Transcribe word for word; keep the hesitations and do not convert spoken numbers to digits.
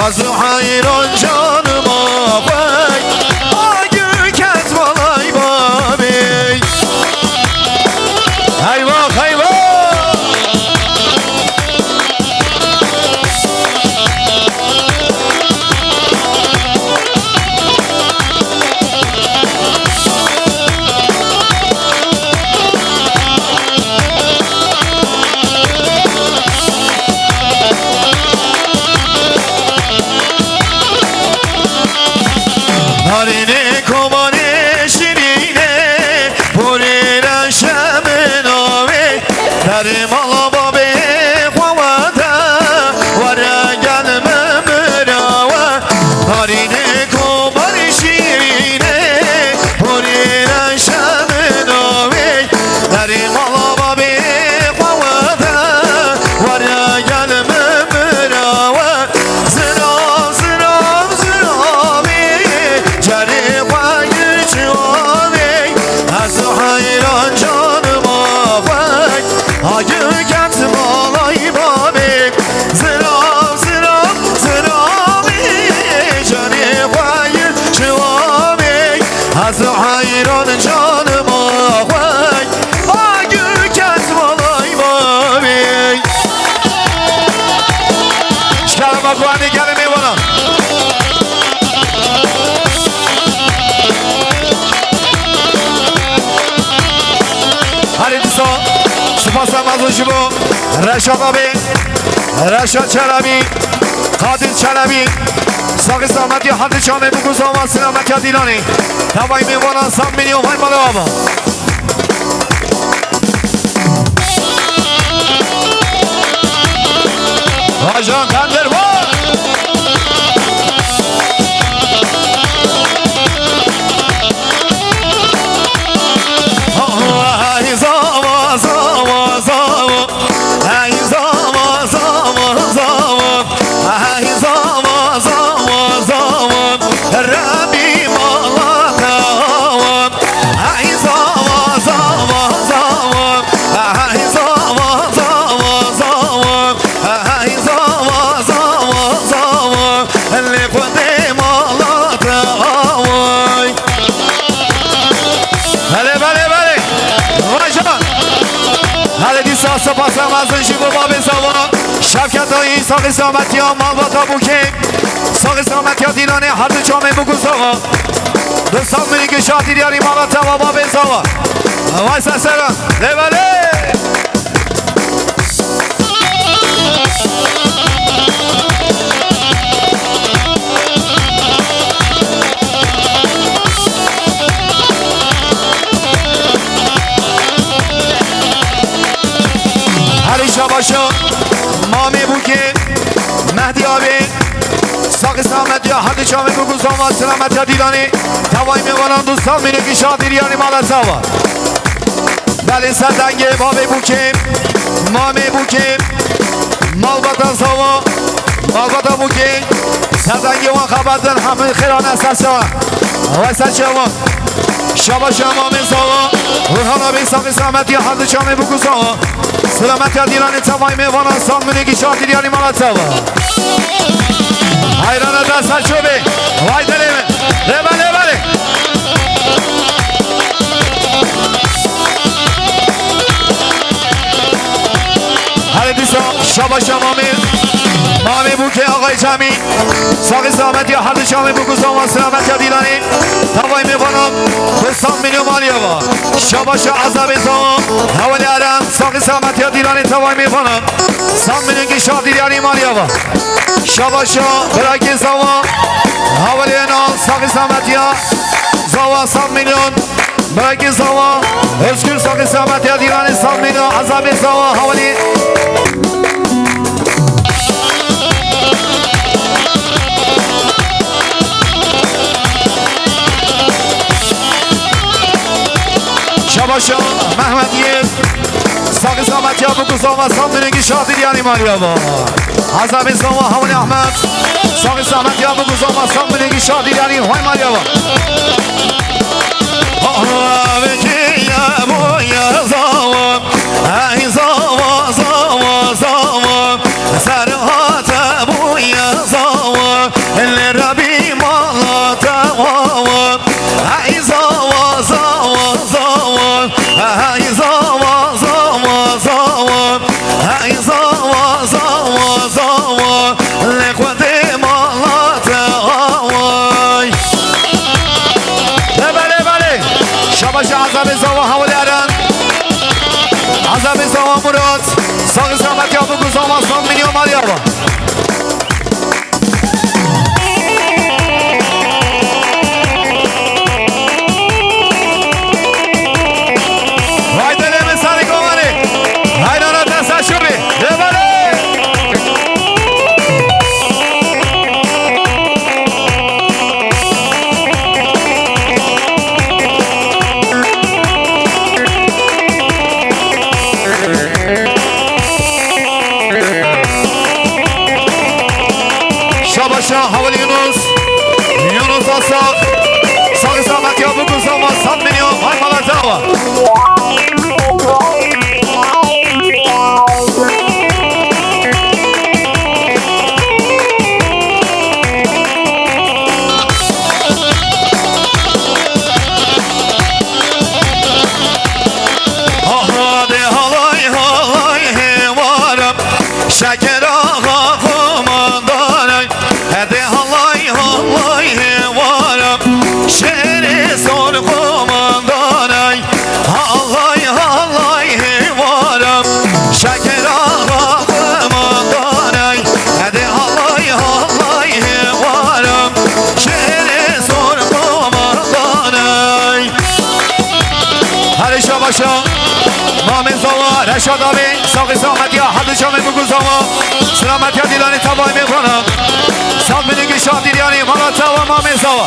Ez heyran canima xwe, a gül ket malay babê. Heyvah, heyvah! Narînê komarê şirînê, porê reşe min avê, derê mala babê xwe wede, were gel min birawe. Narînê komarê şirînê, porê reşe min avê, derê mala babê xwe wede, were gel min birawe. Zirav, zirav, ziravê, cerê xwe gir çiwavê, ez heyran canima xwe, ha gir ket malay babê. Zirav, zirav, ziravê, cerê xwe gir çiwavê, ez heyran canima xwe. Agir ket malay babê. Şikara me guhanê gelê mêvanan. Herê dîsa sipasa mezin ji bo Reşa babê, Reşa Çelebî, Qadir Çelebî, saxî selametî herdî çamê bû ku zava silametiya dîlanê. Tevayî mêvanan sed milyon vay mala ava. Vajan tendir var. Ay zava, zava, zava. Ay zava, zava, zava. Ay zava, zava, zava. Rebî mala te awa. Hey zava, zava, zava. Hey zava, zava, zava. Hey zava, zava, zava. Lê xwedê mala te away. Belê, belê, belê. Vajan. Hadi dîsa sipasa mezin ji bo babê zava. Şevket Ayî, saxî selametiya malbata Bûkê. Saxî selametiya dîlanê herdû çamê bû ku zava. Du sed milî gişa dîryarî mala te wa babê zava. Vay seseran. Lê belê. Herî şabaşa Mamê Bûkê, Mehdî abê, saxî selametiya herdî çavê bû ku zava selametiya dîlanê, tevayî mêvanan du sed milî gişa dîryarî mala zava. Belê ser dengê babê Bûkê, mamê Bûkê, malbata zava, malbata Bûkê, ser dengê wan xeber din hemû xêran e ser çawa. Vay ser çawa. Şabaş e mamê zava. Burhan abê saxî selametiya herdî çavê bû ku zava. Selametiya dîlanê tevayî mêvanan sed milî gişa dîryarî mala zava. Hayrana da ser çobê. Vay delê min. Lê belê, lê belê. Herê dîsa şabaşa mamê. Mamê Bûkê Axayê Çemî. Saxî selametiya herdî çavê bû ku zava selametiya dîlanê. Tevayî mêvanan du sed milyon maliye va. Şabaşa Ezabê zava. Hewalê Eren. Saxî selametiya dîlanê tevayî mêvanan. Sed milyon gişa dîryarî maliye va. Şabaşa Birakê zava. Hewalê Eren. Saxî selametiya zava sed milyon. Belkî zava, Özgür saxî selametiya dîlanê sed milyon, Ezabê zava, hawlî. Şabaşa Mehmet Yiğit, saxî selametiya bû ku zava sed milyon gişa dîryarî maliye va. Ezabê zava, hawlî Ahmet, saxî selametiya bû ku zava sed milyon gişa dîryarî vay maliye va. Avêkî ye bûye zava, ey zava, zava, zava. Serhate bûye zava, Maria va. Haydi lê min sarî kovanê. Haydi ana desta şûbî. Lê balê. Şabaşa Hawil Yunus. Yunus Asak. Saxî samet ya bikû zama sed milyon. Hay mala zawa. Aha de halay halay hêwarim, Şekir axa qomandanay. Hede halay halay hêwarim, Şêrê Sor qomandanay. Halay halay hêwarim, Şekir axa qomandanay. Hede halay halay hêwarim, Şêrê Sor qomandanay. Herê şabaşa. Mamê Zawa, Reşad abi, saxî samet ya, hadi çamê bikû Zawa. Selamet ya dîlanê tavayê mêvana. Sağ bilin ki şadir yani, mala Zawa, Mamê Zawa.